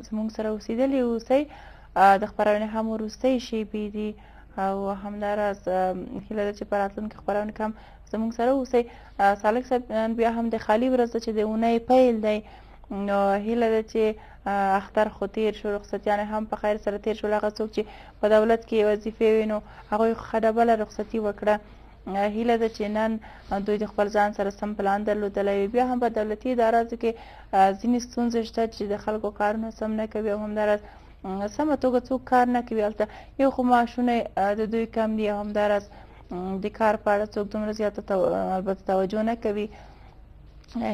زموږ سره اوسېدلي اوسئ. د خپرونې هم وروستۍ شېبې دي او همداراز هیله ده چې په راتلونکي خپرونه کې هم زموږ سره اوسئ. سالک صاحب، نن بیا هم د خالي ورځ ده چې د اونۍ پیل دی، نو هیله ده چې اختر خو تیر شو، رخصتیانې هم په خیر سره تیر شول. هغه څوک چې په دولت کې وظیفې وي نو هغوی ښه ډبله رخصتي وکړه. هیله ده چې نن دوی د خپل ځان سره سم پلان درلودلی وي. بیا هم په دولتي اداراتو کې ځینې ستونزې شته چې د خلکو کارونه سم نه کوي او همداراز سمه توګه څوک کار نه کوي. هلته یو خو معاشونه د دوی کم دي او همداراز د کار په اړه څوک دومره زیاته البته توجه نه کوي.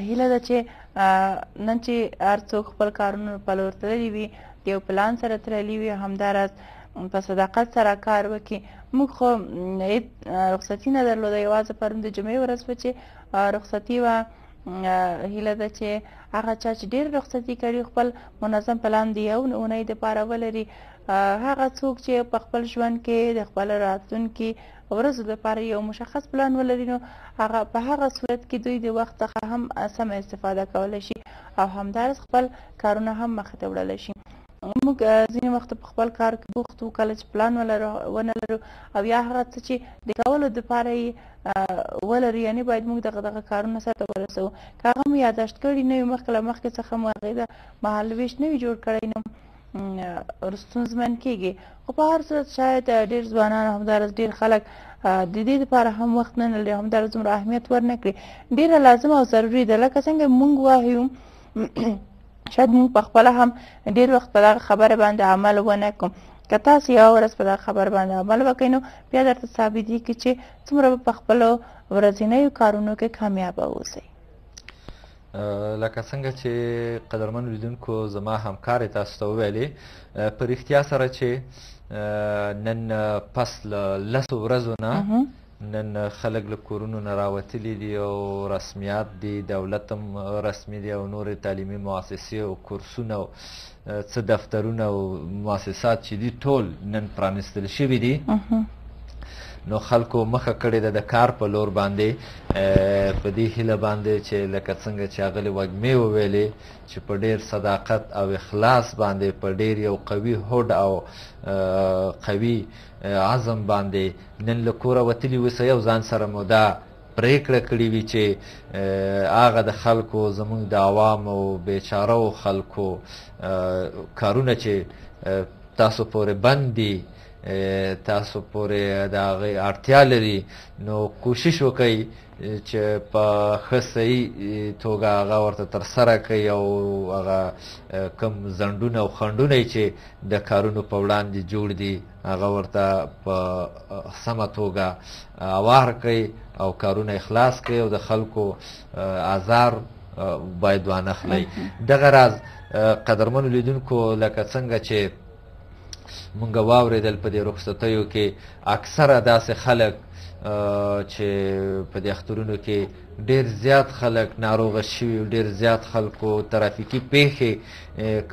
هیله ده چې نن چې هر څوک خپل کارونو په لور تللي وي، د یو پلان سره تللي وي، همداراز په صداقت سره کار وکړي. موږ خو رخصتي نه درلوده، یوازې پرون د جمعې ورځ وه چې رخصتي وه. هیله ده چې هغه چا چې ډېر رخصتي کړي خپل منظم پلان د یو اونۍ دپاره ولري. هغه څوک چې په خپل ژوند کې د خپل راتلونکي ورځو لپاره یو مشخص پلان ولري، نو هغه په هغه صورت کې دوی د وخت څخه هم سمه استفاده کولی شي او همداراز خپل کارونه هم مخې ته وړلی شي. موږ ځینې وخت په خپل کار کې بوخت وو، کله چې پلان ونه لرو او یا هغه څه چې د کولو دپاره یې ولرو، یعنې باید موږ دغه دغه کارونه سرته ورسوو. که هغه مو یاداشت کړي نه وي، مخکې له مخکې څخه مو هغې د مهالوېش نه وي جوړ کړی، نو ستونزمن کېږي. خو په هر صورت شاید ډېر ځوانان همداراز ډېر خلک د دې لپاره هم وخت نه لري، همداراز دومره اهمیت ورنه کړي. ډېره لازمه او ضروري ده. لکه څنګه موږ وایو، شاید موږ په خپله هم ډېر وخت په دغه خبره باندې عمل ونه کړو. که تاسو یوه ورځ په دغه خبره باندې عمل وکړئ، نو بیا درته ثابتېږي چې څومره به په خپلو ورځنیو کارونو کې کامیابه اوسئ. لکه څنګه چې قدرمن لیدونکو زما همکار تاسو ته وویلې، په رښتیا سره چې نن پس له 10 ورځو نه نن خلک له کورونو نه راوتلي دي او رسمیات دي، دولت هم رسمي دی او نورې تعلیمي مؤسسې او کورسونه او څه دفترونه او مؤسسات چې دي ټول نن پرانیستل شوي دي. نو خلکو مخه کړې ده د کار په لور باندې، په دې هیله باندې چې لکه څنګه چې اغلې وږمې وویلې چې په ډېر صداقت او اخلاص باندې، په ډېر یو قوي هوډ او قوي عزم باندې نن له کوره وتلي اوسئ او ځان سره مو دا پرېکړه کړې وي چې هغه د خلکو، زموږ د عوامو بیچاره خلکو کارونه چې تاسو پورې بند دي، تاسو پورې د هغې اړتیا لري، نو کوشش وکړئ چې په ښه صحیح توګه هغه ورته ترسره کړئ او هغه کوم ځنډونه او خنډونه چې د کارونو په وړاندې جوړ دي هغه ورته په سمه توګه اوار کړئ او کارونه خلاص کړئ او د خلکو ازار باید وانخلئ. دغه راز قدرمنو لیدونکو، لکه څنګه چې مونږ واورېدل په دې رخصتیو کې اکثره داسې خلک چې په دې اخترونو کې ډېر زیات خلک ناروغه شوي، ډېر زیات خلکو ترافیکي پیښې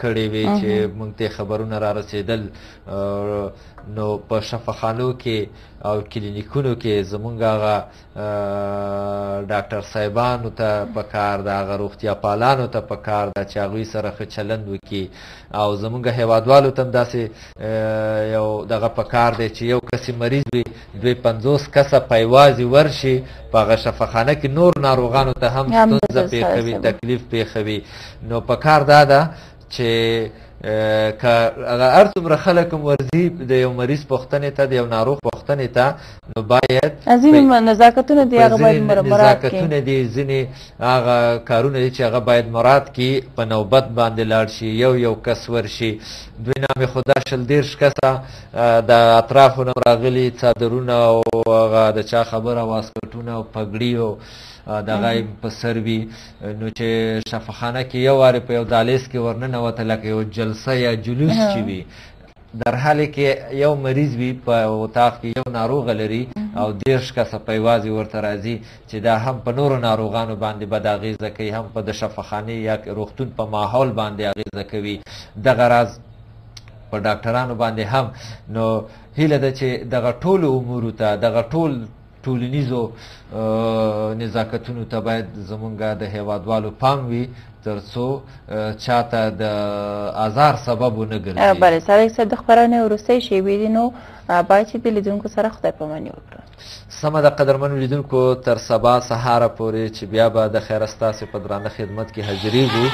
کړې وې چې مونږ ته خبرونه را رسېدل. نو په شفاخانو کې او کلینیکونو کې زمونږ هغه ډاکټر صاحبانو ته پکار ده، هغه روغتیاپالانو ته پکار ده چې هغوی سره ښه چلند وکړي او زمونږ هیوادوالو ته هم داسې یو دغه پکار دی چې یو کس مریض وي، دوی 50 کسه په یوازې ورشي په هغه شفاخانه کې نور ناروغانو ته هم ستونزه پېښوي، تکلیف پېښوي. نو پکار دا ده چې که هغه هر څومره خلک هم ورځي د یو مریض پوښتنې ته، د یو ناروغ پوښتنې ته، نو باید ځینې نزاکتونه دي هغه باید مراعات کړي، نزاکتونه دي، ځینې هغه کارونه دي چې هغه باید مراعات کړي، په نوبت باندې لاړ شي، یو یو کس ورشي. دوی نامې خدا 20 30 کسه د اطرافو نه راغلي، څادرونه او هغه د چا خبره، واسکټونه او پګړي او دغه یې په سر وي. نو چې شفاخانه کې یو وارې په یو دهلیز کې ورننوته لکه یو جلسه یا جلوس چې وي، در حال کې یو مریض وي په اتاق کې، یو ناروغ لري او 30 کسه په یوازې ورته راځي چې دا هم په نورو ناروغانو باندې بد اغېزه کوي، هم په د شفاخانې یا روغتون په ماحول باندې اغېزه کوي، دغه راز په ډاکټرانو باندې هم. نو هیله ده چې دغه ټولو امورو ته، دغه ټول ټولنیزو نزاکتونو ته باید زمونږ د هیوادوالو پام وي، تر څو چاته د آزار سبب ونه ګرځي. بله سالک صاحب، د خپرونې وروستۍ شېبې دي، نو باید چې د لیدونکو سره خدای پاماني وکړو. سمه ده قدرمنو لیدونکو، تر سبا سهاره پورې چې بیا به د خیره ستاسې په درانه خدمت کې حاضرېږو.